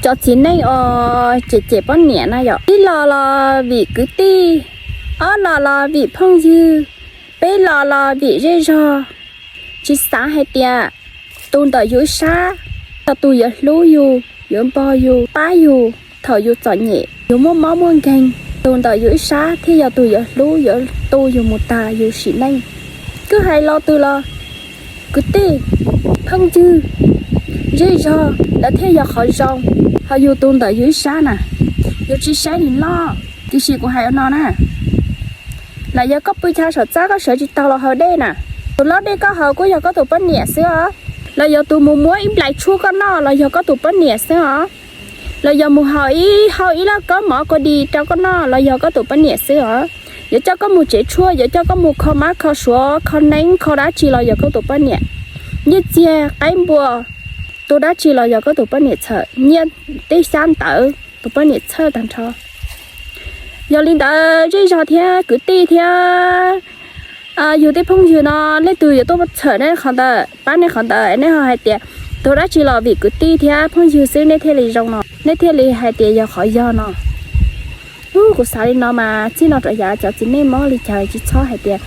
Cov txiv neej uas cem cem poj niam na yom, ib los los vim kwv tij, ob los los vim phooj ywg, peb los los vim zej zog. Tsis xav hais tias tus ntawm yus ib sab yog tus yuav hlub yus, yuav npog yus, pab yus thaum yus txom nyem, yus muaj mob muaj nkeeg. Tus ntawm yus ib sab thiaj yog tus yuav hlub, yuav tu yus mus tas yus sim neej. Koj hais los twg los kwv tij, phooj ywg, zej zog lawv thiaj yog qhov zoo. Ho yus tus ntawm yus ib sab na, yus tsis saib nim loj. Tiam sis kuv hais ua no na, los yog koj pw chaw saum txaj koj sawv tsis taus los haus dej na, tus lab dej koj haus kuj yog koj tus poj niam xwb os. Los yog tus mus muab ib nplais tshuaj koj noj los yog koj tus poj niam xwb os. Los yog mus haus ib, haus ib lab kab mov kua dis rau koj noj los yog koj tus poj niam xwb os. Yuav coj koj mus tsev tshuaj, yuav coj koj mus kho mab kho suav, kho neeb kho dab tsi los yog koj tus poj niam. Nyiaj txiag qaib npua, tu dab tsi los yog koj tus poj niam txhawm, nyiaj tej xyab ntawv tus poj niam txhawb tag nrho. Yog li ntawd zej zog thiab kwv tij thiab yus tej phooj ywg no, leej twg yuav tuaj txhawm nej qhov ntawd, pab nej qhov ntawd, nej ho hais tias tuag dab tsi los vim kwv tij thiab phooj ywg xwb nej thiaj li zoo no, nej thiaj li hais tias yog qhov yog no. Ub, kuv xav li no mas txij no rov yav cov txiv neej mob li cas tsis txhob hais tias